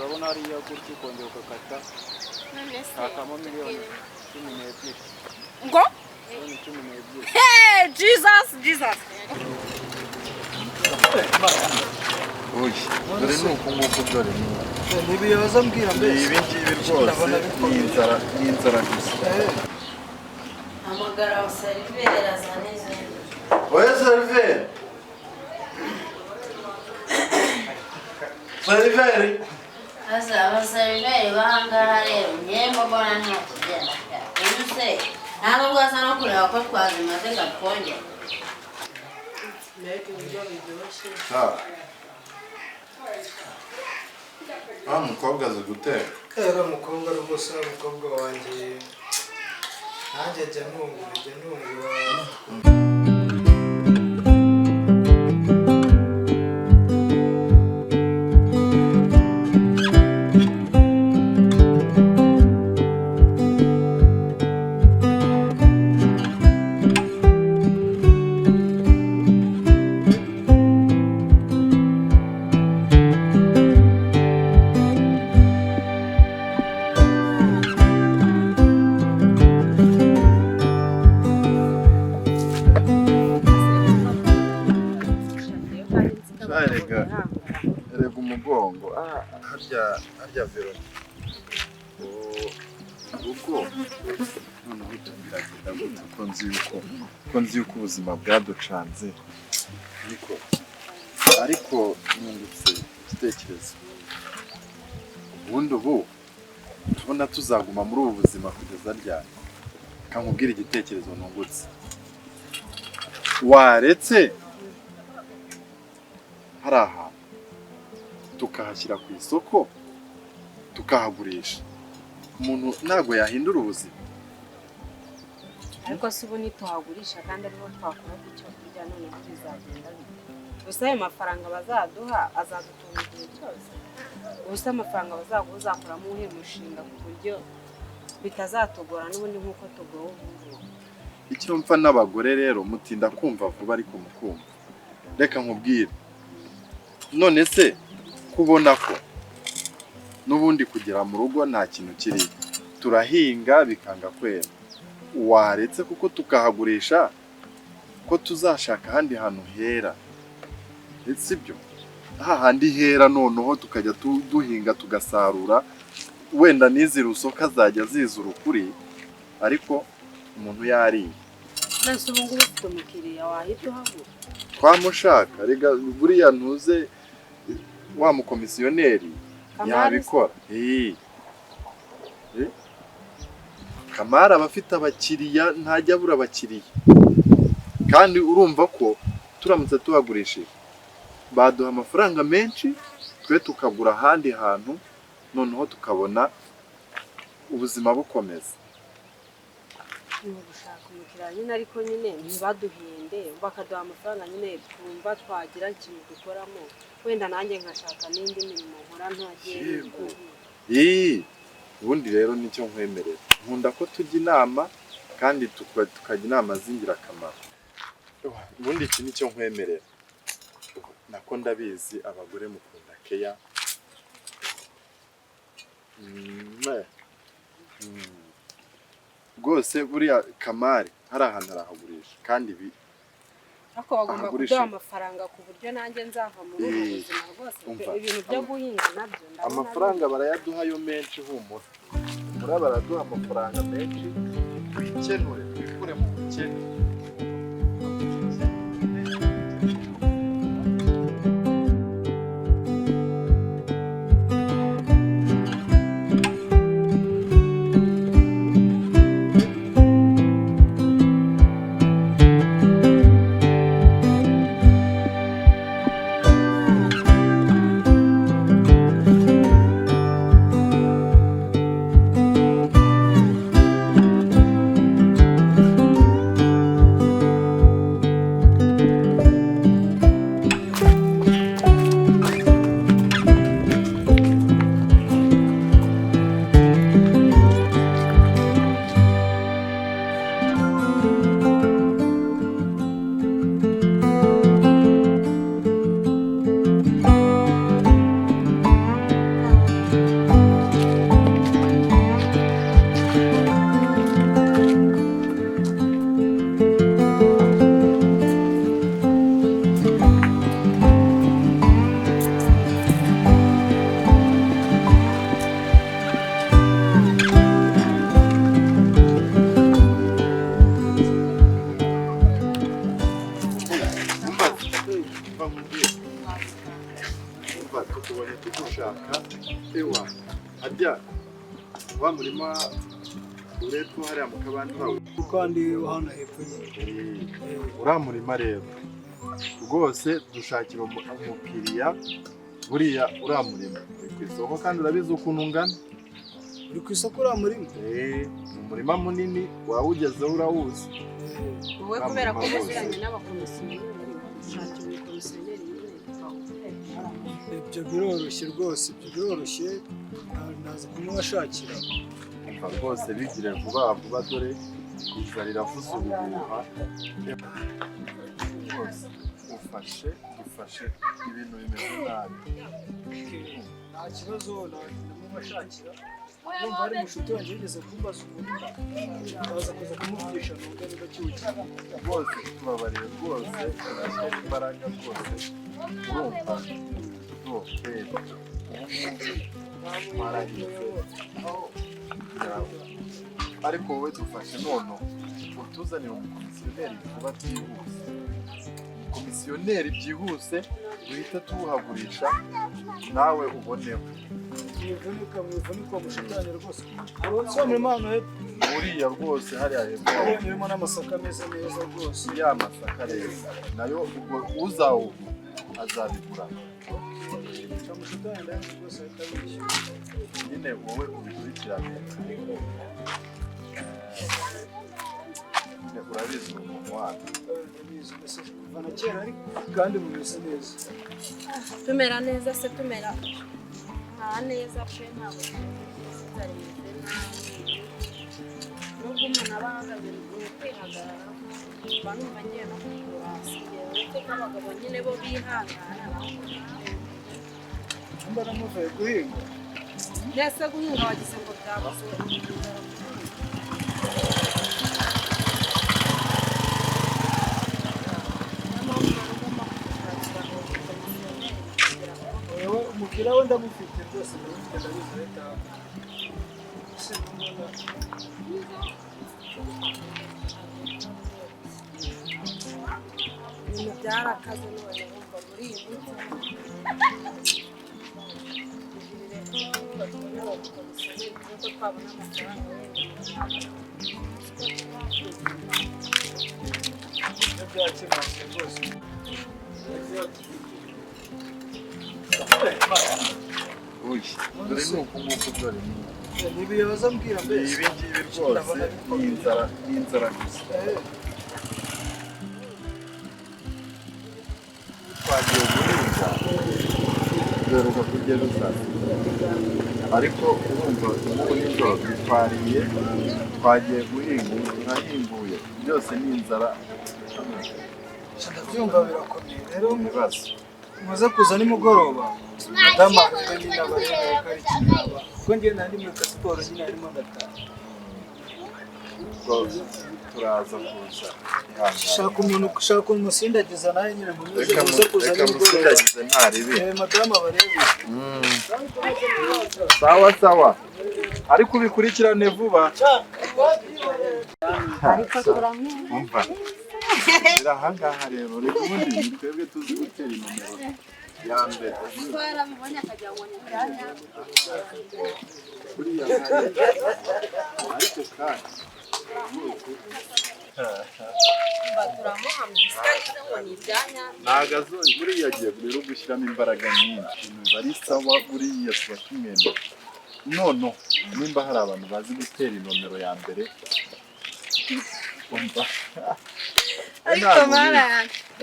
Urabona hariya gutya, ukongera ugakata. None se Hakamo miliyoni 12. Ngo? Miliyoni 12. Hey, Jesus, Jesus! Oya, dore ni uku nguku, dore ni Ntibiyoza, mbwira ni mbese. Ibi ngibi rwose. Ndabona Ni bikomeye. inzara, ni inzara gusa. Hamagara seriveri azane izindi. Oya, seriveri, seriveri! Asa abaseriveri b'ahangaha rero, njyewe mbona nta kigenda. Uyu se nta nubwo asa no kureba ko twazimaze ngo atwongere. Mbega ibiryo biryoshye! Wa mukobwa azi guteka. Uriya mukobwa rwose, uriya mukobwa wanjye, nanjye ajya nungura, ajya nungura. Erega umugongo, harya Veroni, ubwo noneho biragenda gute, ko nzi yuko ubuzima bwaducanze? Ariko nungutse igitekerezo. Ubundi ubu tubona tuzaguma muri ubu buzima kugeza ryari? Kankubwira igitekerezo nungutse: waretse hari ahantu tukahashyira ku isoko, tukahagurisha, umuntu ntabwo yahindura ubuzima. Ariko se ubu nituhagurisha kandi ariho twakuraga icyo kurya, noneho bizagenda bite? Gusa ayo mafaranga bazaduha azadutunga igihe cyose? Ubusa amafaranga bazaguha uzakuramo uwuhe mushinga ku buryo bitazatugora n'ubundi nk'uko tugowe ubu ngubu? Icyo mpfa n'abagore rero, mutinda kumva vuba, ariko mukumva. Reka nkubwire, none se kubona ko n'ubundi kugera mu rugo nta kintu kiriyo, turahinga bikanga kwera, waretse kuko tukahagurisha, ko tuzashaka ahandi hantu hera, sibyo? Hahandi hera noneho tukajya duhinga tugasarura, wenda n'izi rusoka zajya ziza urukuri, ariko umuntu yariye. None ubu ngubu ufite umukiriya wahita uhagura? Twamushaka rega, buriya ntuze wa mukomisiyoneri. Kamari? Yabikora. Eh. Kamari aba afite abakiriya, ntajya abura abakiriya. Kandi urumva ko turamutse tuhagurishije baduha amafaranga menshi, twe tukagura ahandi hantu, noneho tukabona ubuzima bukomeza. Ni ugushaka umukiriya nyine, ariko nyine ntibaduhende, bakaduha amafaranga nyine twumva twagira ikintu dukoramo, wenda nanjye nkashaka n'indi mirimo nkora ntagiye. Yego. Ii, ubundi rero nicyo nkwemerera, nkunda ko tujya inama kandi tukajya inama z'ingirakamaro. Ubundi iki nicyo nkwemerera, nako ndabizi abagore mukunda keya. Rwose buriya Kamari hari ahantu arahagurisha kandi ibi Ariko bagomba ahagurisha. kuduha amafaranga ku buryo nanjye nzava muri ubu buzima rwose pe. Umva. Ibintu byo guhinga nabyo ndabona Amafaranga barayaduha yo menshi, humura, humura, baraduha amafaranga menshi, twikenure, twikure mu bukene. Reka ewa harya wa murima uretwa hariya mu kabande urawo Kandi hano hepfo nyine. Uriya murima rero rwose dushakira umukiriya. Buriya uriya murima uri ku isoko kandi urabizi ukuntu ungana. Uri ku isoko uriya murima? Ni umurima munini, wawugezeho urawuzi. Wowe kubera ko muziranye n'abakomisiyoneri, ushakira umukomisiyoneri nyine twawukoresha. Ibyo biroroshye rwose, ibyo biroroshye, naza kumubashakira. Umva rwose, bigire vuba vuba, dore inzara iravuza ubuhuha rwose. Ufashe dufashe, ibintu bimeze nabi. Nta kibazo, ndamubashakira. Numva hari umushuti wanjye wigeze kumbaza umurima, ndaza kuza kumuvugisha numve niba akiwukeneye. Rwose tubabariye rwose, turashyira imbaraga rwose, urumva rwose ubu ngubu twarahinze. Ariko wowe dufashe none utuzanire umukomisiyoneri vuba byihuse, komisiyoneri byihuse, duhite tuwuhagurisha nawe uboneho. Mwivunika, mwivunika, umushuti wanjye rwose. Si wa murima hano hepfo? Uriya rwose hariya hepfo. Urabona urimo n'amasaka ameze neza rwose. Ya masaka rero nayo ubwo uzawugura azabigura. Umushuti wanjye ndabizi rwose ahita wishyura. Nyine wowe ubikurikirane, ariko nyine urabizi uri umuntu wacu. Ndabizi mbese kuva na kera, ariko kandi mumeze neza. Tumera neza se? Tumera nta neza pe, ntabwo inzara imeze nabi. Nubwo umuntu aba ahagaze mu kwihagarara, mba numva ngiye no kugura hasi, uretse ko abagabo nyine bo bihangana naho. Nimba namuvuye guhinga. Mbese guhinga wagize ngo byabuze? Niyo mpamvu rero ugomba gushakira umukomisiyoneri kugira ngo Wowe umupira we ndamufite rwose, ndamufite, ndabizi leta. Ese mbona ibintu byarakaze none wumva muri iyi minsi tubone uwo mukomisiyoneri kuko twabona amafaranga wenda. Ibyo byakemutse rwose. Uy, dore ni uku nguku, dore ni Ntibiyoza mbwira ni mbese. Ibi ngibi rwose ni inzara, ni inzara gusa. Twagiye guhinga, duheruka kurya ejo saa sita, ariko urumva ubu nijoro twariye. Twagiye guhinga, ubu turahinguye, byose ni inzara. Ndabyumva, birakomeye rero. Ibibazo. Muze kuza nimugoroba, madamu arebe nyine abarebe ko ari ikintu, kuko njye nari muri siporo nyine arimo ndataha. Ubwo turaza kuza, ihangane. Shaka umuntu, shaka umusindagiza nawe nyine muze Reka muze kuza reka nimugoroba. musindagize ntaribi. Madamu abarebe. Sawa sawa, ariko ubikurikirane vuba. Ariko turamwemera. Umva, rero ahangaha rero, reka ubundi ni twebwe tuzi gutera inomero ya mbere. Twaramubonye akagira ngo ni ibyanya. Buriya hari ariko kandi Turamuhamya sikagize ngo ni ibyanya. Ntabwo azongera. Buriya agiye rero gushyiramo imbaraga nyinshi, ibintu biba ari sawa. Buriya tuba tumwemera. None nimba hari abantu bazi gutera inomero ya mbere, umva. Ariko Ntabwo mara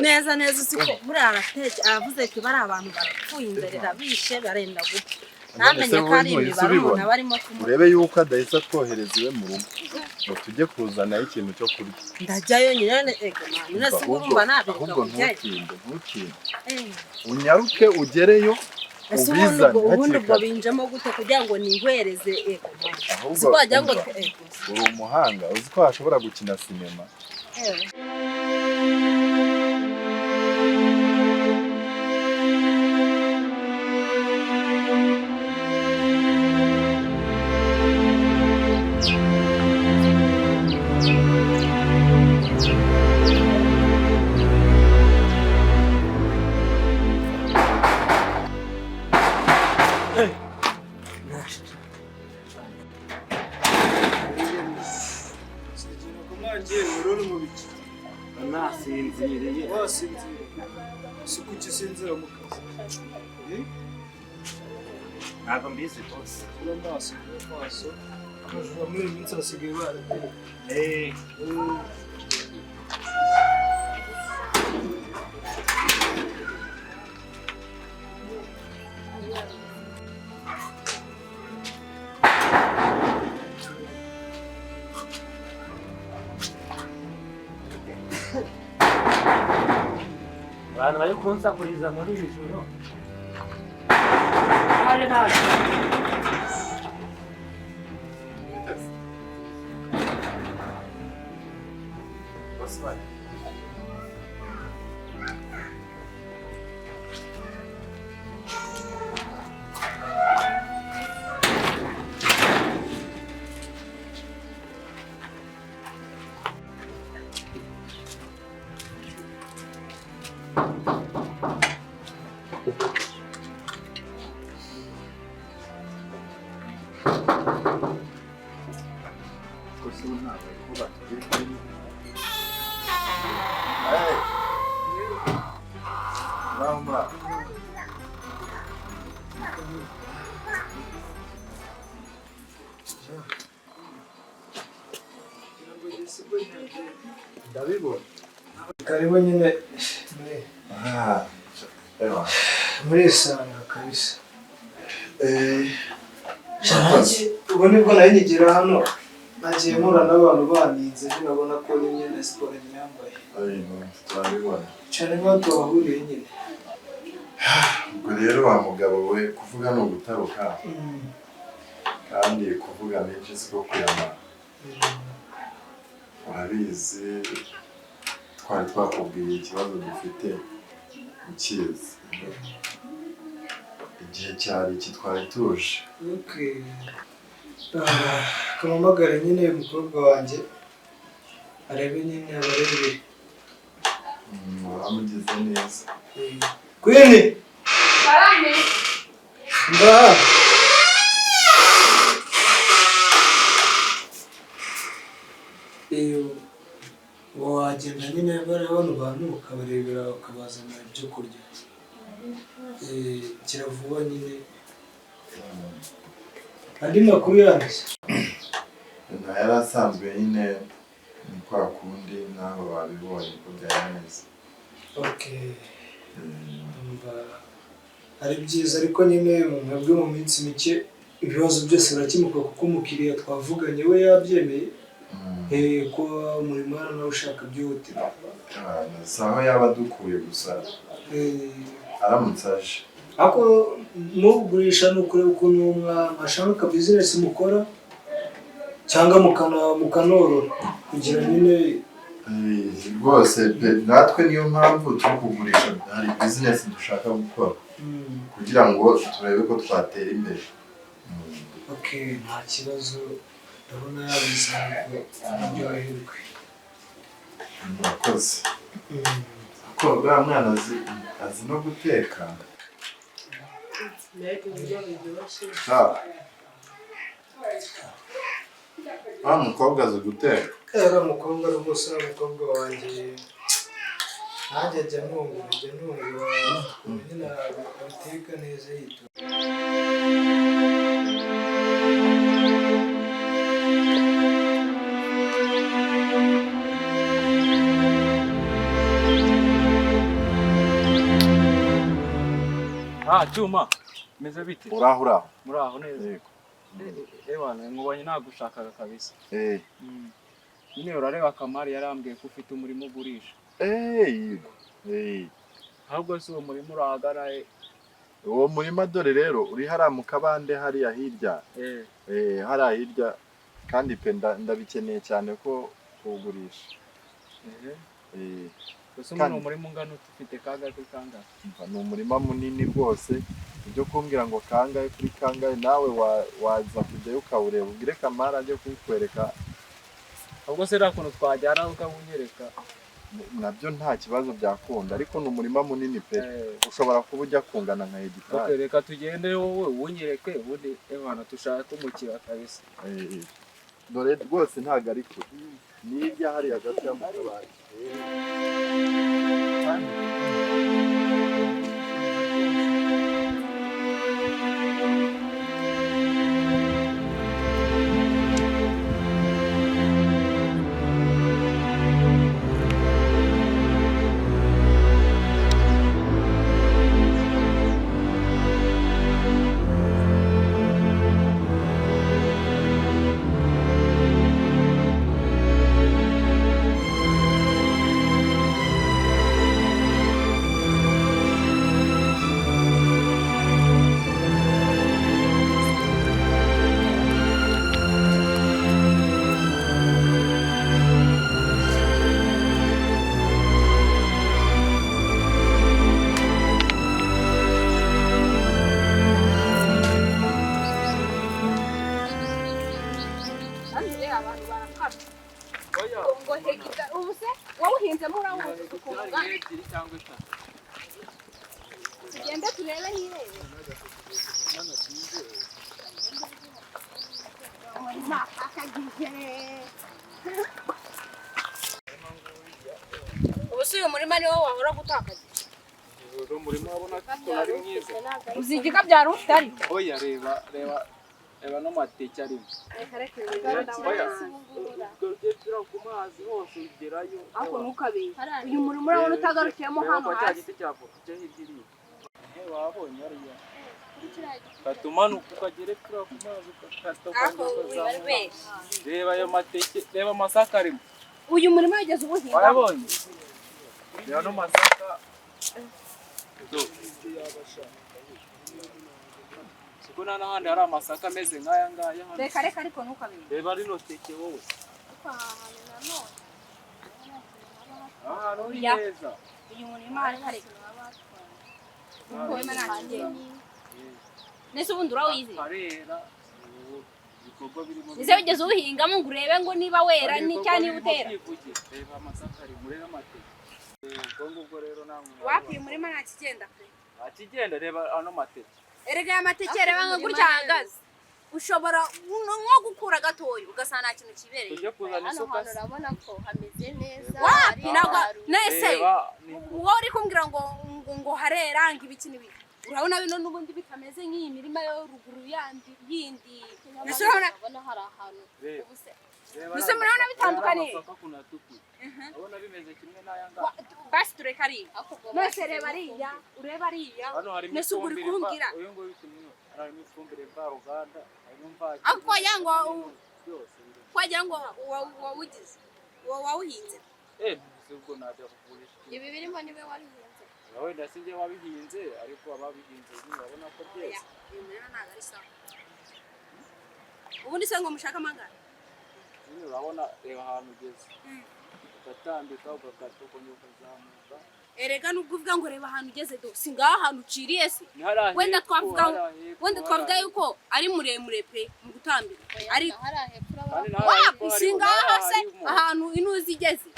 neza neza, uzi ko buriya arateke aravuze ati bari abantu barapfuye, imbere irabishe, barenda gupfa, ntamenye ko ari imibare umuntu aba arimo kumuha. Urebe yuko adahise atwohereza iwe mu rugo ngo tujye kuzanayo ikintu cyo kurya. Ndajyayo nyine, ego mani, none se urumva nabireka Ahubwo kujyayo? ntutinde, ntutinde. Eh, Unyaruke ugereyo. Ese ubundi Ubizane ubwo ubundi hakiri ubwo kare. binjemo gute kugira ngo nihwereze? Ego mani, Ahubwo si ko wagira ngo umva, ego. Uri umuhanga, uzi ko washobora gukina sinema. Eh. Hagiye wari uri mu biki? Nasinziriye. Wasinziriye? Si kuki usinzira mu kazi? Eh? Ntabwo mbizi rwose. Kuba maso, kuba maso. Abajura muri iyi minsi basigaye barateye. Eh, abantu bari kunsakuriza muri iri joro. Naje naje. Gusa ubu ntabwo ari kuba tugere kuri. Hey! Muraho, muraho. Ndabibona. Karibu nyine muri Ah, ewa. murisanga kabisa. Eh, Nanjye ubu nibwo nari nkigera hano, nagiye mpura n'abantu baninze, nabona ko n'imyenda ya siporo nyambaye. Ay, no, turabibona. Cyane nk'aho tubahuriye nyine. Ubwo rero wa mugabo we, kuvuga ni ugutaruka, kandi kuvuga menshi siko kuyamara. Urabizi, twari twakubwiye ikibazo dufite, ukizi. Igihe cyari iki, twari tuje. Okay. Ah, kampamagare nyine umukobwa wanjye arebe nyine abarebere. Wamugize neza. Queen! Karame. Mbaha! Iyo wagenda nyine bariya bano bantu ukabarebera, ukabazanira ibyo kurya. Eh, gira vuba nyine. Andi makuru yanditse? Na yari asanzwe nyine, ni kwa kundi nawe babibonye ko byari bimeze. Okay. Ndumva ari byiza, ariko nyine mwebwe mu minsi mike ibibazo byose birakemuka, kuko umukiriya twavuganye we yabyemeye. Eh, ko umurimo nawe ushaka byihutirwa. Si aho yaba adukuye gusa, Eh, aramutse aje. Ariko mugurisha ni ukureba ukuntu mwashaka business mukora cyangwa mukanorora kugira nyine. Eh, rwose pe, natwe niyo mpamvu turi kugurisha, hari business dushaka gukora kugira ngo turebe ko twatera imbere. Okay, nta kibazo, ndabona yabisanzwe, aryoherwe. Murakoze. Ko uriya mwana azi no guteka. Mbega ibiryo biryoshye! Sawa, wa mukobwa azi guteka. Uriya mukobwa rwose, uriya mukobwa wanjye nanjye ajya ntungura ukuntu nyine abiteka neza yitonze. Ah, Cyuma. Meze bite? Uraho, uraho. Muraho neza. Yego. Ewana, nkubonye nagushakaga kabisa. Eh. Nyine urareba, Kamari yarambwiye ko ufite umurimo ugurisha. Eh, yego, eh. Ahubwo si uwo murimo urahagana he? Uwo murima dore rero uri hariya mu kabande, hariya hirya. Eh. Eh, hariya hirya, kandi pe ndabikeneye cyane ko kuwugurisha. Eh. Eh. Gusa umuntu umurima ungana ute, ufite kangahe kuri kangahe? Umva, ni umurima munini rwose, ibyo kumbwira ngo kangahe kuri kangahe, nawe waza kujyayo ukawureba, ubwire Kamara ajye kuwukwereka. Ahubwo se nta kuntu twajyana ukawunyereka? Nabyo nta kibazo, byakunda, ariko ni umurima munini pe. Eh. Ushobora kuba ujya kungana nka hegitari. Okay, reka tugende wowe uwunyereke, ubundi ewana tushake umukiriya kabisa. Eh, dore rwose ntabwo ari kure. Ni hirya hariya gato ya mu kabari. Kandi rero abantu barakabya ngo hegita ubu se wawuhinzemo urawuzi ukuntu ungana. Ebyiri cyangwa eshatu. Tugende turebe hirebe umurima akagize. Ubu se uyu murima niwo wahora gutakaza? Uyu murima urabona ko ari mwiza. Uzi igika byari ufite ariko. Oya, reba, reba, reba no mateke arimo. Reka reka, uyu murima ndawubona. Ugera ku mazi hose ugerayo. Ariko ntukabe uyu murima urabona utagarukiyemo Reba hano ko cya hasi. giti cya voka cyo hirya iriya. Wabonye hariya. Ukata umanuka ukagera epfo ku mazi, ugakata Ariko ukongera bari ukazamuka. benshi. Reba ayo mateke, reba amasaka arimo. Uyu murima wigeze uwuhingamo? Wayabonye? Reba no masaka. Siko nta n'ahandi hari amasaka ameze nk'aya ngaya hano. Reka reka, ariko ntukabe. Reba rino teke wowe. Ahantu ni Ya. heza. Uyu murima hari umurima nta kigenda. Nese ubundi urawizi? Harera. Ubu ibikorwa birimo. Ese wigeze uwuhingamo ngo urebe ngo niba wera Hari ni ibikorwa cyangwa niba birimo utera? byivugira. Reba amasaka arimo, urebe amateke. Ubwo ngubwo rero namwe. Wapi, uyu murima nta kigenda pe. Nta kigenda, reba ano mateke. Erega aya mateke, reba nka gutya ahagaze. Ushobora nko gukura gatoya ugasanga nta kintu kibereye. Tujye kuzana Hano isuka hantu se. urabona ko hameze neza. Wapi, hari ntabwo ahantu. nese Reba ni wowe uri kumbwira ngo harera ngo ibiki n'ibiki. Urabona bino n'ubundi bitameze nk'iyi mirima yo ruguru yandi yindi. Ese urabona Urabona hari ahantu Reba. ubu se Reba Mbese ariya murabona masaka, bitandukaniye? reba amasaka ukuntu atukuye. Urabona bimeze kimwe n'aya ngaya. Basi tureka ariya. Ariko ubwo Nese bashyizemo reba ariya, ureba ariya. Hano harimo Nese ubwo uri ifumbire kumbwira. uyu nguyu kimwe, harimo ifumbire mvaruganda, harimo mvakire. Ariko wagira ngo byose birimo. Wagira ngo wawugize. Wawuhinze. Si ubwo najya kugurisha iki? Ibi birimo niwe wabihinze? Wenda si njye wabihinze, ariko ababihinze nyine urabona ko byeze. Uyu murima ntabwo ari sawa. Ubundi se ngo mushake amangara? Nyine urabona, reba ahantu ugeze. Ugatambika, ugakata, ukongera ukazamuka. Erega nubwo uvuga ngo reba ahantu ugeze do, si ngaho ahantu uciriye se? Ni hariya Wenda hepfo, twavuga hariya hepfo, wenda twavuga hariya yuko ari muremure pe mu gutambika. Oya, Ariko hariya hepfo urabona Kandi n'ahariya wapi, hepfo si harimo, ngaho n'ahariya se harimo. ahantu inuzi igeze.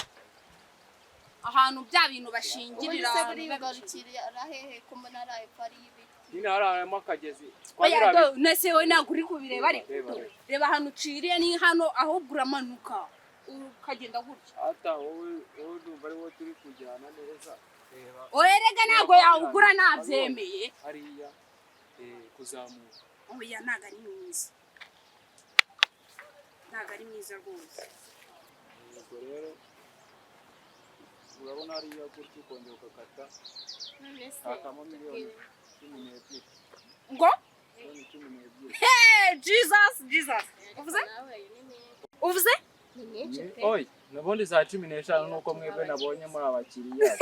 Ahantu bya bintu Ubundi bashingirira se ahantu buriya biba biciye. ugarukira hehe ko mbona hariya hepfo hari ibiti? Nyine hariya harimo akagezi. Kwa Oya biriya do, nese wowe ntabwo uri kubireba ariko. Reba, Do, reba. reba ahantu uciriye ni hano, ahubwo uramanuka ukagenda gutya. Ata wowe ndumva ari wowe turi kujyana neza. Reba Oya erega ntabwo yawugura nabyemeye. hariya kuzamuka. Oya ntabwo ari mwiza. Ntabwo ari mwiza rwose. Ubwo rero urabona hariya gutya ukongera ugakata None se hakamo 12 miliyoni. Ngo? 12 miliyoni. Hey, Jesus, Jesus. Uvuze? Nawe ayo ni menshi. Uvuze? Ni menshi pe. Oyi, nabundi za 15 nuko mwebwe nabonye muri abakiriya.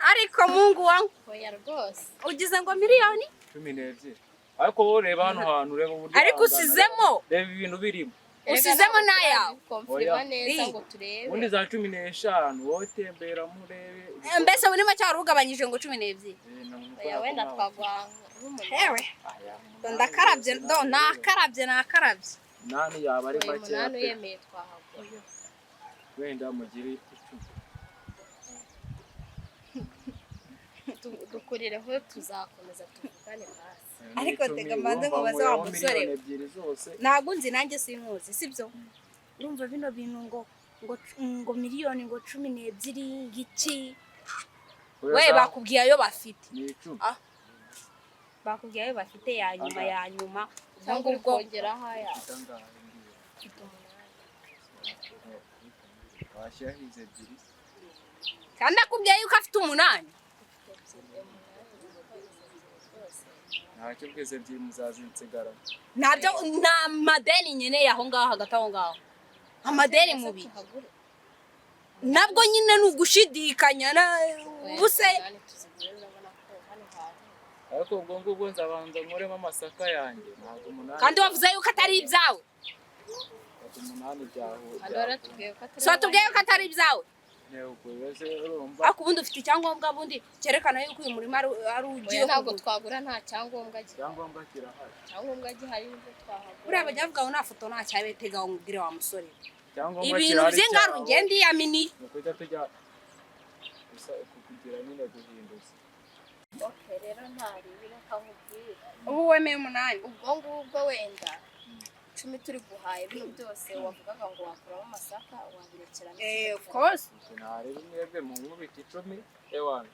Ariko Mungu wangu, Oya rwose. ugize ngo miliyoni? 12. Ariko wowe reba hano hantu, reba uburyo Ariko hangana. usizemo, Reba ibintu birimo. usizemo n'ayawe. Konfirima Oya. neza Ii. ngo turebe. Ubundi za 15 wowe temberamo urebe. Mbese muri make wari ugabanyije ngo 12. Oya wenda twaguha nk'umunani. Hewe, ndakarabye, do nakarabye, nakarabye. Nani yaba ari Oya, makeya 8 pe. uyemeye twahagura. Wenda mugire 10. Dukurireho tuzakomeza tuvugane basi. Ariko 10, tega mbanze urumva nkubaze wa nkuyeho musore we. 2 miliyoni zose. Ntabwo nzi nanjye sinkuzi, sibyo? Urumva bino bintu ngo miliyoni ngo 12 ngiki. We bakubwiye ayo bafite. Ni 10. Bakubwiye ayo bafite ya nyuma ya nyuma. Cyangwa uri Ubwo kongeraho aya. Angahe ngiyo? Washyiraho izi ebyiri. Kandi akubwiye yuko afite 8. Ntacyo bweze ebyiri muzazinsigarana. Ntabyo, nta madeni nkeneye aho ngaho hagati aho ngaho. Amadeni mubi. Tuhagure. Nabwo nyine ni ugushidikanya na ubuse. Umunani tuzigure, urabona ko hano hantu. Ariko ubwo ngubwo nzabanza nkuremo amasaka yanjye. Ntabwo 8. Kandi wavuze yuko atari ibyawe. Ntabwo 8 byahuye. Hano baratubwiye ko atari So tubwiye yuko atari ibyawe. Ntego wese urumva. Ariko ubundi ufite icyangombwa bundi cyerekana yuko uyu murima ari ugiye Oya, ntabwo kugura. twagura nta cyangombwa gihari. Icyangombwa kirahari. Icyangombwa gihari nibwo twahagura. Buriya bajya bavuga ngo nta foto nta cyabetega ngo ubwire wa musore. Icyangombwa Ibintu kirahari by'ingaru cyawe. njye ndiyaminiye. Ni ukujya tujya gusa kugira nyine guhinduza. Okay, rero ntari reka nkubwire. Ubu wemeye 8. Ubwo ngubwo wenda 10 turi guhaye bino byose wavugaga ngo wakuramo amasaka wabirekera. Of course. Ntarebe mwebwe mu nkubita 10 ewana.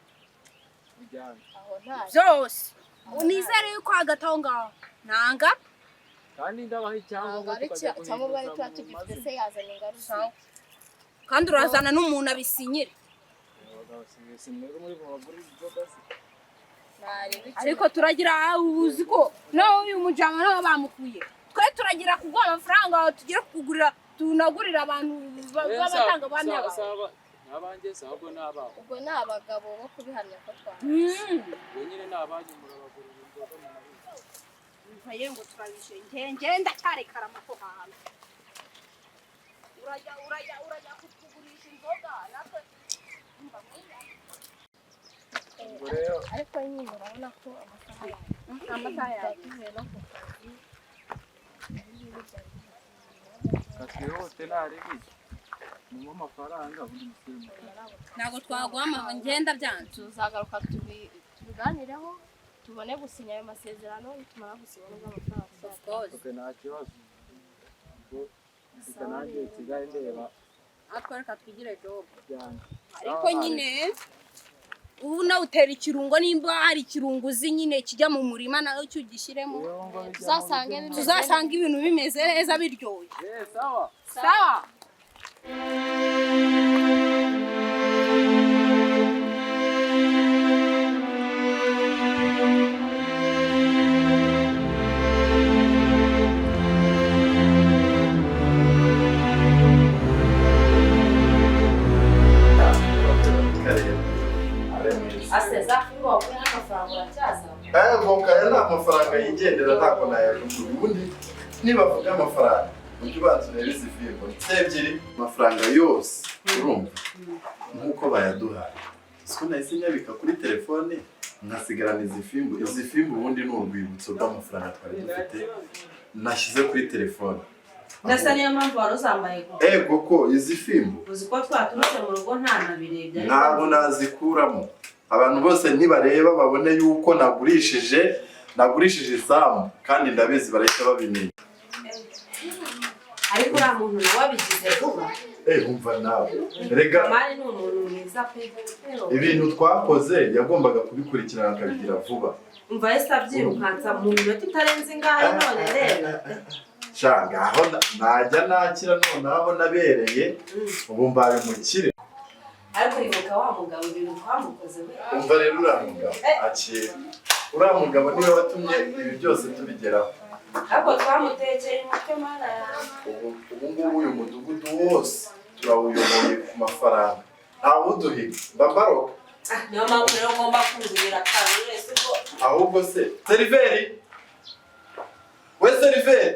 Bijyane. Aho ntari. Byose. Unizere yuko hagati aho ngaho. Nanga. Kandi ndabaha icyangombwa Ntabwo ari tukajya icyangombwa guhinduza tuba mu tugifite mazina. se yazana ingaruka. Kandi urazana n'umuntu abisinyire. Abagabo si mwebwe muri mu bagura inzoga se. Ntarebe icumi. Ariko turagira uzi ko no uyu mujama nawe bamukuye. Twe turagira kuguha amafaranga tugira kugurira tunagurira abantu b'abatanga buhamya bawe. Abanjye se ahubwo ni ababo. Ubwo ni abagabo bo kubihamya ko twahagura. Ubwo nyine ni abanyu murabagurira inzoga mu mabizi. Mvaye ngo turabishe nge ndacyarekara amako hantu. Urajya urajya urajya kutugurisha inzoga natwe umva mwiza. Ubwo rero Ariko nyine urabona ko amasaha yawe Amasaha yawe. tuvuye no ku kazi. twihute ntarebe muhe amafaranga ubundi musubire mu kazi. Ntabwo twaguha ngenda byanze. Tuzagaruka tubiganireho tubone gusinya ayo masezerano, nitumara gusinya nibwo amafaranga Of tuzatanga. course. Okay, nta kibazo. Ubwo reka nanjye nsigaye ndeba Natwe reka twigire job. ibyanjye. Ariko nyine ubu nawe utera ikirungo, nimba hari ikirungo uzi nyine kijya mu murima nawe cyo ugishyiremo. Ibirungo bijya mu Tuzasange bijya mu- bimeze Tuzasanga ibintu bimeze neza biryoshye. Eh, sawa. Sawa. Ase za fimbo wakuye n'amafaranga uracyaza. Aya ngo aya ni amafaranga yigendera, ntabwo nayajugunya. Ubundi nibavuga amafaranga ujye ubanza urebe izi fimbo si ebyiri, amafaranga yose urumva nk'uko bayaduhaye, siko nahise nyabika kuri telefone nkasigarana izi fimbo. Izi fimbo ubundi ni urwibutso rw'amafaranga twari dufite nashyize kuri telefone. Ndasa niyo mpamvu wari uzambaye gutya. Ego ko izi fimbo Uzi ko twaturutse mu rugo ntanabirebye. Ntabwo nazikuramo. Abantu bose nibareba babone yuko nagurishije isambu, kandi ndabizi barahita babimenya. Ariko uriya muntu nawe abigize vuba. Eh, umva nawe rega. Mari ni umuntu mwiza pe. Ibintu twakoze yagombaga kubikurikirana akabigira vuba. Umva yahise abyirukansa mu minota itarenze ingahe, none rero. Sha ngaho najya nakira noneho aho nabereye ubu mbaye umukire. Ariko ibuka wa mugabo ibintu twamukoze we. Umva rero, uriya mugabo akira, uriya mugabo niwe watumye ibi byose tubigeraho. Ariko twamutekeye umutwe, mana yawe. Ubu ngubu uyu mudugudu wose turawuyoboye ku mafaranga, ntawuduhiga mbabaroka. Ah, niyo mpamvu rero ngomba kuzurira akantu wese ubwo. Ahubwo se seriveri we, seriveri,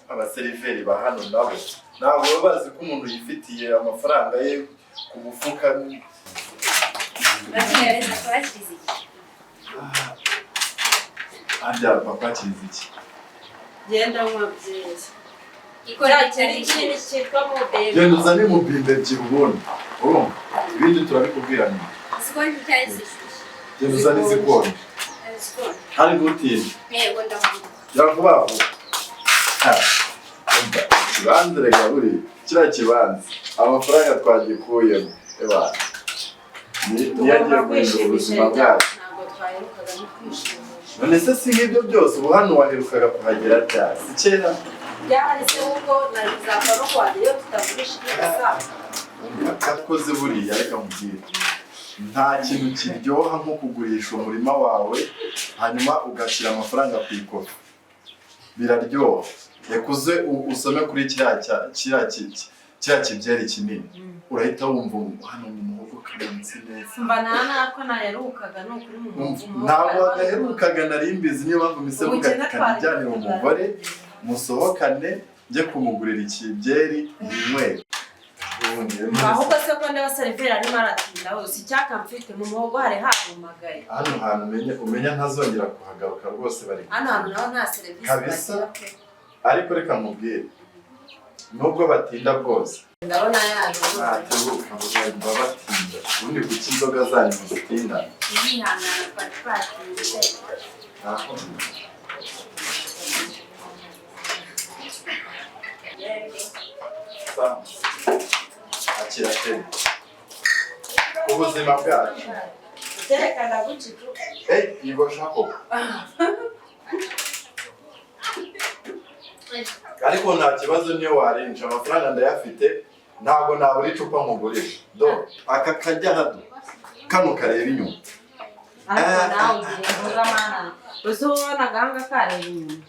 abaseriveri ba hano nabo ntabwo baba bazi ko umuntu yifitiye amafaranga ye ku mufuka. Bakireza twakiriza iki? Harya papa kizi iki? Genda nywa byiza. Ikora Cyari kinini cyitwa mubebe. Genda uzane mubimbe ebyiri ubundi urumva ibindi turabikubwira nyuma. Sikonje cyari zishyushye? Genda uzane izikonje kandi ntutinde. Yego, ndavuga. Gira vuba vuba. Ha. Umva, ikibanza reka buriya kiriya kibanza amafaranga twagikuyemo, eba niyo agiye guhindura ubuzima bwacu. Ntabwo twaherukaga no kwishimisha. None se si nk'ibyo byose, ubu hano waherukaga kuhagera ryari? Si kera? Byahari se, ubwo nari kuzapfa no kuhagera iyo tutagurisha ibyo. Kakoze buriya, reka nkubwire, nta kintu kiryoha nko kugurisha umurima wawe hanyuma ugashyira amafaranga ku ikofi, biraryoha. Reka uze usome kuri kiriya kibyeri kinini, urahita wumva hano mu muhogo karamutse neza. Mba nta nako naherukaga, ni ukuri mu muhogo. Ntabwo wagaherukaga, nari mbizi, niyo mpamvu mise mvuga ati kanijyanire umugore musohokane, njye kumugurira ikibyeri yinywere. Ahubwo se ko ndeba seriveri arimo aratinda hose, icyaka mfite mu muhogo hari harumagaye. Hano hantu umenya ntazongera kuhagaruka rwose, bari Hano hantu naho nta serivisi Kabisa. bagira pe. Ariko reka nkubwire, nubwo batinda bwose, Ndabona yaje. Natebuka ngo baba batinda, ubundi kuki inzoga zanyu muzitinda? Yihangana, twari twatinze. Naho Sam, akira tena ubuzima bwacu. Terekana gucicu. Eh, yigosha koko, ariko nta kibazo, niyo warinja amafaranga ndayafite, ntabwo nabura icupa nkugurisha. Do aka kajya hano, kano kareba inyuma. Ariko nawe ugira inzoga mana, uzi wowe agahanga kareba inyuma.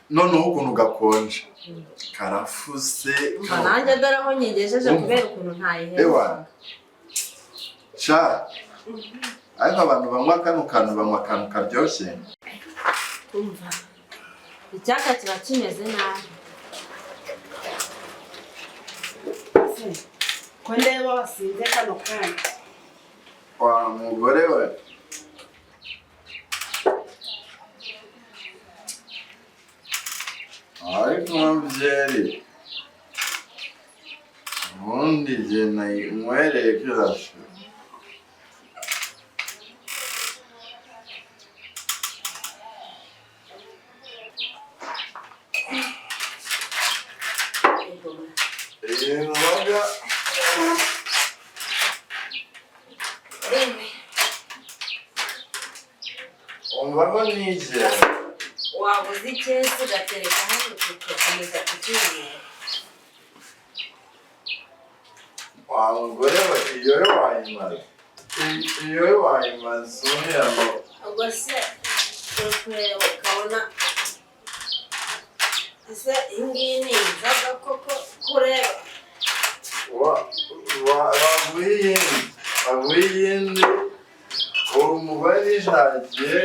Noneho ukuntu gakonje karafuse. Umva nanjye dore aho nyigejeje kubera ukuntu ntayiheruka. Ewa sha, ariko abantu banywa kano kantu banywa akantu karyoshye. Umva, icyaka kiba kimeze nabi ko ndeba wasinze kano kanya. Wa mugore we, ariko byeri ubundi jye nayinywereye kirashe. Iyi nzoga umva ko nigera. Wabuze ikesi ugatereka hano tugakomeza kukinywera. Wa mugore we, iyo yo wayimaze, iyo yo wayimaze umbwira ngo Ubwo se uri kureba ukabona ese iyi ngiyi ni inzoga koko kureba? Baguha iyindi, baguha iyindi. Uwo mugore nishakiye,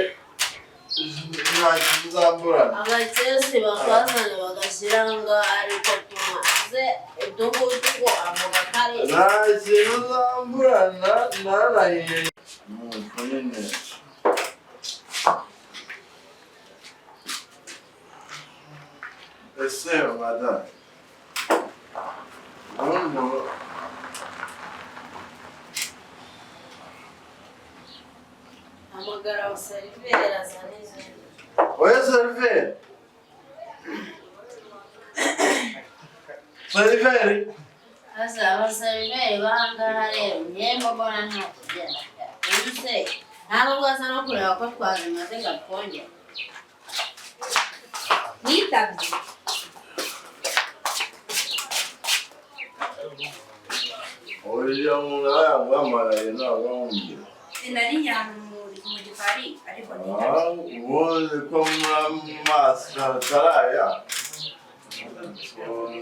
nta kintu uzamburana. Abakesi bakazana bagashyira ngaho, ariko tunywa se utungutu ngo avuga ko ari Nta kintu uzamburana, narahiye nuko nyine. Ese madamu, ubundi Hamagara abaseriveri azane izindi. Oya, seriveri, seriveri. Asa abaseriveri b'ahangaha rero njyewe mbona nta kigenda. Uyu se nta nubwo aza no kureba ko twazimaze ngo atwongere. Nitabye. Uriya muntu aba yaguhamagaye ntabwo amubwira. Sinari njyana mu gikari, ariko nitabye. Ah, ubundi ko muri amaso ataraya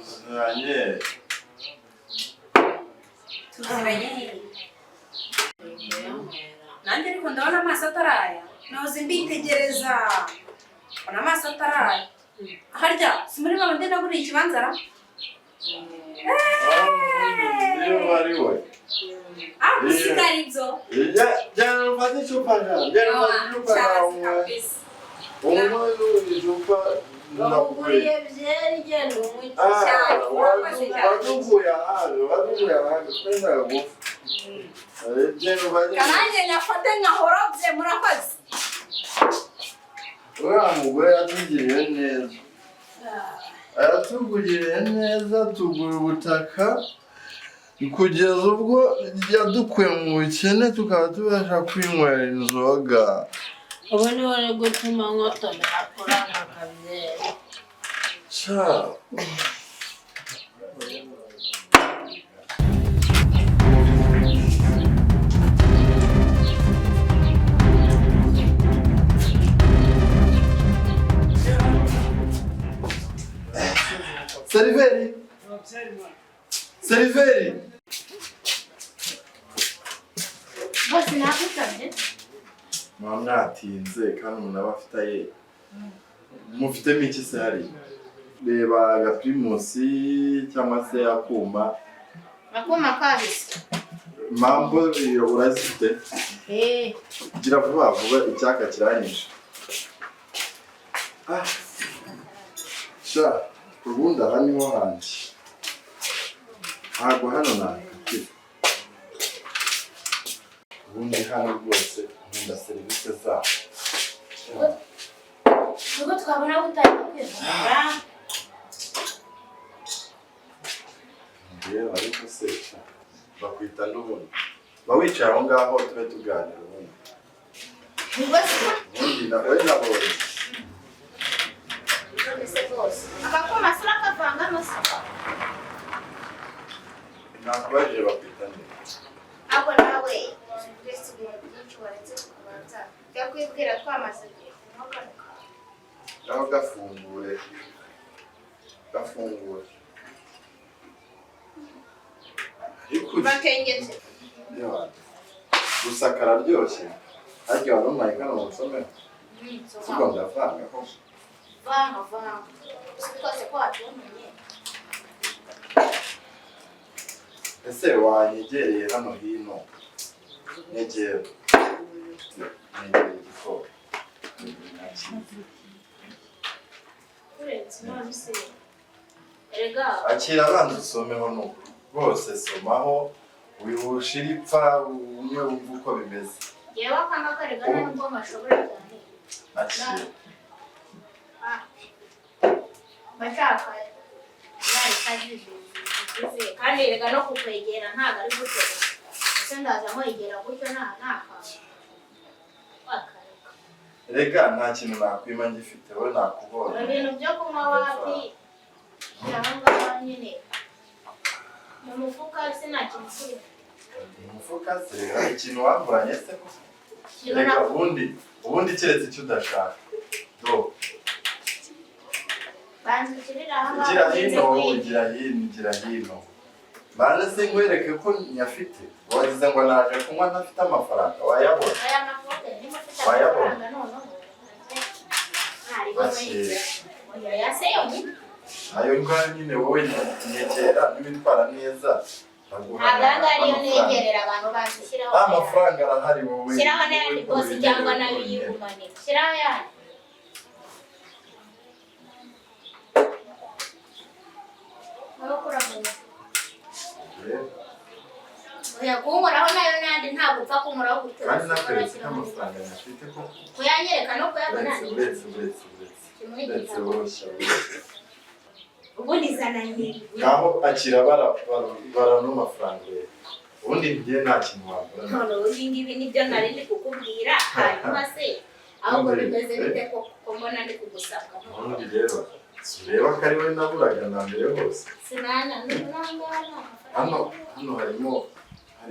tuzanye. Tuziranye hehe? Nanjye ariko ndabona amaso ataraya, noza mbitegereza, mbona amaso ataraya. Harya si muri babandi naguriye ikibanza ra? Niba ari we. Ah, gusigara ibyo. Jyana ufate icupa, jyana ufate icupa nawe. Kabisa. Unywe icupa ndakuguriye. Bamuguriye byeri, genda unywe. Ah, waduguye ahandi, waduguye ahandi twenda gufa. Genda ufate. Kananjye nyafate nkahorobye, murakoze. Uriya mugore yatugiriye neza. Yatugiriye neza tugura ubutaka kugeza ubwo yadukuye mu bukene tukaba tubasha kwinywera inzoga. Ubu niwe uri gutuma nkotomera kuri aka kabyeri. Sha. Seriveri! Seriveri! Bose nagusabye. Muba mwatinze kandi umuntu aba afite aye. Mufitemo iki se hariya? Reba agapirimusi cyangwa se akuma. Akuma kahise. Mambo urazifite? Gira vuba vuba icyaka kiranyishe. Ah. Sha, ubundi aha niho hanjye. Ntabwo hano nakatira. Ubundi hano rwose nkunda serivisi zabo. Ubwo twabona gutangira kwivuga. Ndeba ariko se bakwita n'ubundi. Ba wicaye aho ngaho tube tuganira ubundi. Ubundi nawe nabonye. Akakuma se urakavangamo se? Nakubajije bakwita nde? Ahubwo nawe uretse ibintu byinshi waretse kubanza jya kwibwira twamaze kunywa kano kantu. Naho gafungure. Gafungure. Ariko Bakengetse. gusa kararyoshye. Harya wari umpaye kano ngo nsome? Sibwo ndavanga koko. Vanga vanga. Si twose ko watumenye. Ese wanyegereye hano hino? Nyegera. Nyegera igikoma. Uretse none se. Erega Akira abanza usomeho nuko. Rwose somaho wihushira ipfa umwe wumva uko bimeze. yewe akanga karega nta nubwo nkashobora cyane. Akira. Bashaka yarikazize kandi erega no kukwegera ntabwo ari gutyo. Ese ndaza nkwegera gutyo nta ntakantu. Wakareka. Rega nta kintu nakwima ngifite wowe nakubonye. Ibintu byo kunywa wapi aho ngaho nyine mu mufuka sinakintu kirimo. Mu mufuka se hari ikintu wamburanye se koko? Reka ubundi keretse icyo udashaka. Do. Banza ukirire aho ngaho. Gira hino wowe, gira hino, gira hino. Banza se nkwereke ko nyafite. Wagize ngo naje kunywa ntafite amafaranga, wayabona. Aya mafoto niba ufite amafaranga noneho. Akira. Oya se yonyine. Ayo ngayo nyine wowe nyegera niwitwara neza. Ntabwo aya ngaya ariyo negerera abantu banza ushyiraho. Amafaranga arahari wowe. Shyiraho n'ayandi rwose cyangwa nayo uyigumane. Shyiraho ayandi. Oya kunkoraho nayo n'andi ntabwo upfa kunkoraho gutyo. Kandi nakweretse ko amafaranga nyafite koko. Kuyanyereka no kuyabona ni Uretse. Uretse ubundi zana nyine. Ngaho akira bara no mafaranga rero. Ubundi njye nta kintu wambura. None ubu ibi ngibi nibyo nari ndi kukubwira hanyuma se ahubwo bimeze bite koko mbona ndi kugusabwa. Ubundi rero ureba ko ari we naburaga na mbere hose. Sinana n'angana. Hano harimo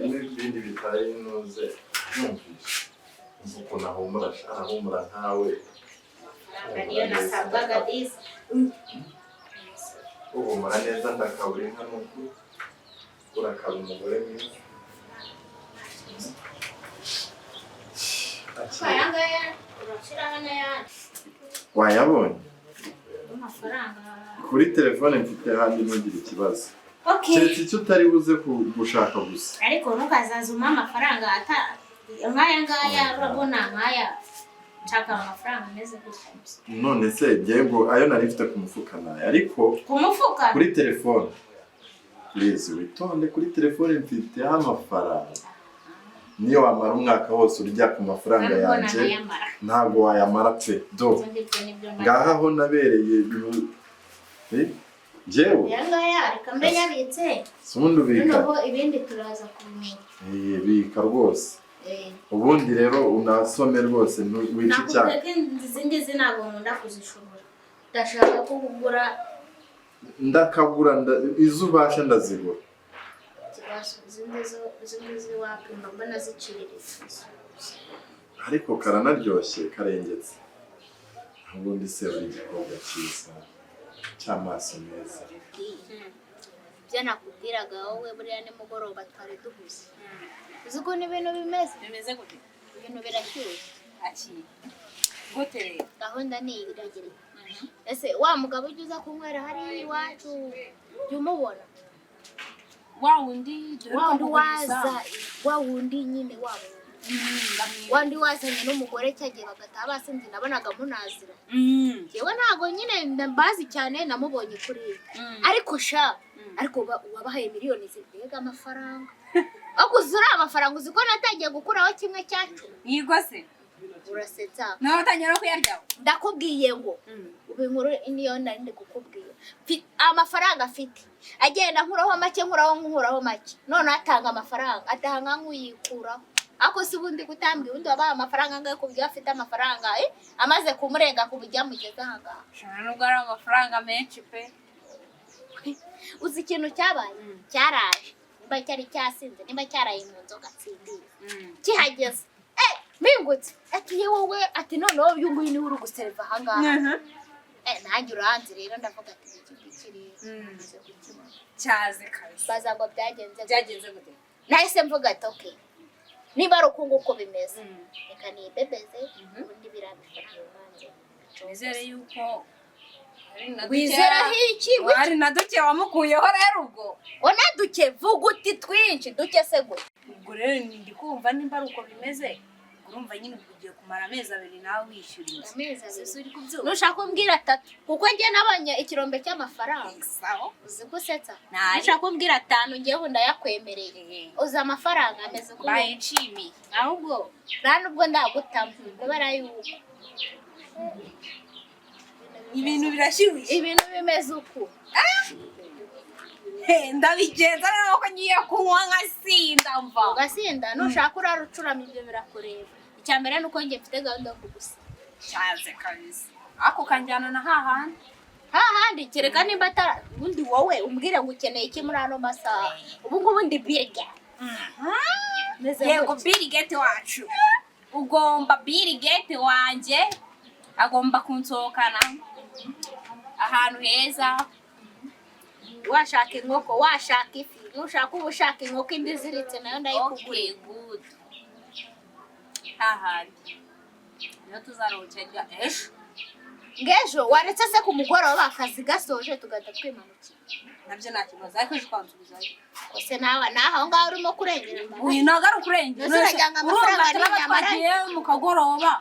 ibindi bitari inoze numvise. Umva ukuntu ahumura, arahumura nkawe. Niyo nasabwaga disi. Uhumura neza ndakabura inka nuko urakaba umugore mwiza. Aya ngaya urashyiraho n'ayandi. Wayabonye? Amafaranga. Kuri telefone mfite handi ntugire ikibazo. Okay. Keretse icyo utari buze gushaka gusa. Ariko ntukazaza umpa amafaranga nk'aya ngaya urabona nk'aya nshaka amafaranga ameze gutya gusa. None se ngo ayo nari mfite ku mufuka nayo ariko Ku mufuka? Kuri telefone. Please witonde kuri telefone mfiteho amafaranga. Niyo wamara umwaka wose urya ku mafaranga Ntabwo yanjye, nanayamara. ntabwo wayamara pe. Do Ibyo ngibyo nibyo mara. ngaha aho nabereye njyewe Aya ngaya reka mbe nyabitse. Si ubundi ubika. Noneho ibindi turaza kumenya. Eh, bika rwose. Ubundi rero unasome rwose, wice icyaha. Nakubwiye ko izi ngizi ntabwo nkunda kuzishobora. Ndashaka ko kugura. Ndakagura, izo ubasha ndazigura. Ikibazo izi ngizi, izi ngizi wapima mbona ziciriritse. Ariko karanaryoshye, karengetse. Ubundi se uri igikobwa cyiza cy'amaso meza. Ibyo nakubwiraga wowe, buriya nimugoroba twari duhuze. Uzi ukuntu ibintu bimeze? Bimeze gute? Ibintu birashyushye. Aki gute rero? Gahunda ni iyi, iragira iti: ese wa mugabo ujya uza kunywera hariya iwacu, jya umubona? Wa wundi Wa wundi waza, wa wundi nyine, wa wundi, wa wundi wazanye n'umugore cyagiye bagataha basinze, nabonaga munazira. Yewe, ntabwo nyine mbazi cyane, namubonye kuri, ariko sha, ariko wabahaye miliyoni zirenga amafaranga, ariko uzi uriya amafaranga, uzi ko natangiye gukuraho 1/10? Yego se? Urasetsa. Nawe utangira no kuyaryaho? Ndakubwiye ngo ubu inkuru niyo nari ndi kukubwira. Amafaranga afite agenda nkuraho make, nkuraho, nkuraho make, none atanga amafaranga atanga nk'uyikuraho. Ariko si ubundi gutambwa, ubundi wabaha amafaranga angahe ku buryo afite amafaranga amaze kumurenga ku buryo amugeze aha ngaha? Shana, nubwo ari amafaranga menshi pe. Uzi ikintu cyabaye? Cyaraje, nimba cyari cyasinze, nimba cyaraye mu nzoga, sindizi. Kihageze, mpingutse, ati: "Ye wowe," ati: "Noneho uyu nguyu niwe uri guseriva aha ngaha." Nanjye uranzi rero, ndavuga ati: "Iki ngiki rero maze kukibona." Cyaze kabisa. Baza ngo byagenze gute? Byagenze gute? Nahise mvuga ati: "Okay, niba ari uku nguku bimeze, reka nibebeze, ubundi biriya bifaranga banze." Wizere yuko hari na Wizeraho iki? Hari na duke wamukuyeho rero ubwo. Ona duke? Vuga uti twinshi, duke se gute? Ubwo rero ndi kumva nimba ari uko bimeze, urumva nyine ubwo ugiye kumara amezi 2 nawe wishyura inzu. Amezi 2. Ese uri kubyumva? Nushaka umbwira 3, kuko njye nabonye ikirombe cy'amafaranga. Sawa. Uzi ko usetsa. Nayi. Nushaka umbwira 5, njyewe ndayakwemereye. Uzi amafaranga ameze uko? Mbaye nshimiye. Ahubwo nta nubwo ndagutama kubera yuko Ibintu birashyushye. Ibintu bimeze uku. Ndabigenza rero ko ngiye kunywa nkasinda mva. Ugasinda, nushaka urara ucurama, ibyo birakureba. Icya mbere ni uko njye mfite gahunda yo kugusiga. Cyaze kabisa, ako kanjyana na hahandi. Hahandi, kereka nimba atara ubundi wowe umbwire ngo ukeneye iki muri ano masaha. Ubu ngubu ndi birya. Meze Yego. gutya. Bill Gates wacu, ugomba, Bill Gates wanjye agomba kunsohokana ahantu heza. Washaka inkoko, washaka ifi, nushaka uba ushaka inkoko indi iziritse nayo ndayikugurira. Okay, good, hahandi niyo tuzaruhukira ejo. Ngejo waretse se ku mugoroba akazi gasoje tugahita twimanukira? Nabyo nta kibazo, ariko ejo ukansubizayo. Kose nawe naho aho ngaho urimo kurengera imbaga. Uyu ntabwo ari ukurengera. Mbese uragira ngo Urumva, amafaranga turaba ni inyama? twagiye mu kagoroba,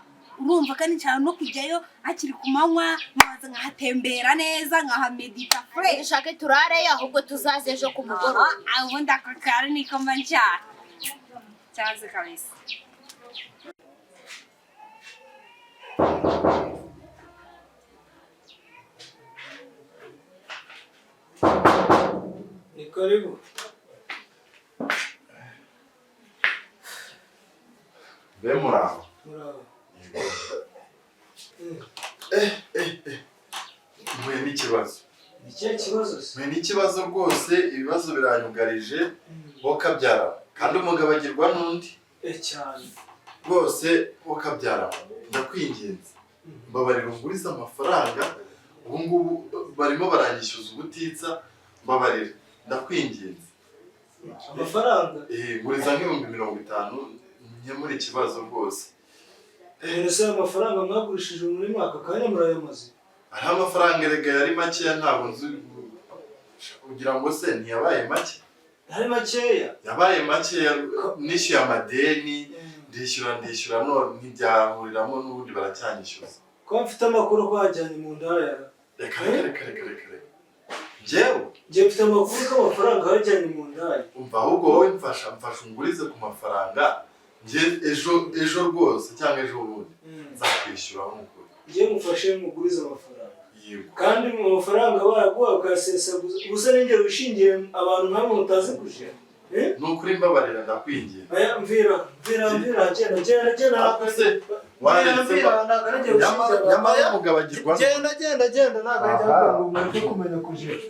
urumva kandi nshaka no kujyayo hakiri ku manywa, nkabanza nkahatembera neza, nkahamedita fresh. Dushake turareyo, ahubwo tuzaze ejo ku mugoroba. Aha, ubundi ako kari niko mba nshaka. Cyaze kabisa. Ni karibu. Be muraho? Muraho. Mpuye n'ikibazo. Ni ikihe kibazo se? Mpuye n'ikibazo rwose, ibibazo biranyugarije bo kabyara, kandi umugabo agirwa n'undi. Eh, cyane. Rwose wo kabyara, ndakwinginze, mbabarira ungurize amafaranga. Ubu ngubu barimo baranyishyuza ubutitsa, mbabarira ndakwinginze. Amafaranga? Eh, nguriza nk'50,000 nkemure ikibazo rwose. Ese ayo mafaranga mwagurishije umurima aka kanya murayamaze? Hariho amafaranga erega yari makeya, ntabwo nzi kugira ngo se ntiyabaye make. Ari makeya? Yabaye makeya, nishyuye amadeni, ndishyura, ndishyura, none ntibyahuriramo, n'ubundi baracyanyishyuza. Ko mfite amakuru ko wajyanye mu ndaya? Reka reka reka reka reka reka, njyewe? Njye mfite amakuru ko amafaranga wajyanye mu ndaya. Umva, ahubwo wowe mfasha, mfasha ungurize ku mafaranga. Njye ejo ejo rwose cyangwa ejo bundi nzakwishyura nk'ukuri. Njye mufashe mugurize amafaranga. Yego. Kandi mu mafaranga baraguha ukayasesaguza gusa, n'ingero wishingiye abantu nkamwe mutazi kujera. Eh? Ni ukuri, mbabarira, ndakwinginze. Aya, mvira, mvira, mvira, genda, genda, genda. Ariko se waretse Mvira, ntabwo ari njye nyamara wishingiye nyamara abantu. umugabo agirwa Genda, genda, genda, ntabwo ari njye Aha. ngo mureke kumenya kujera.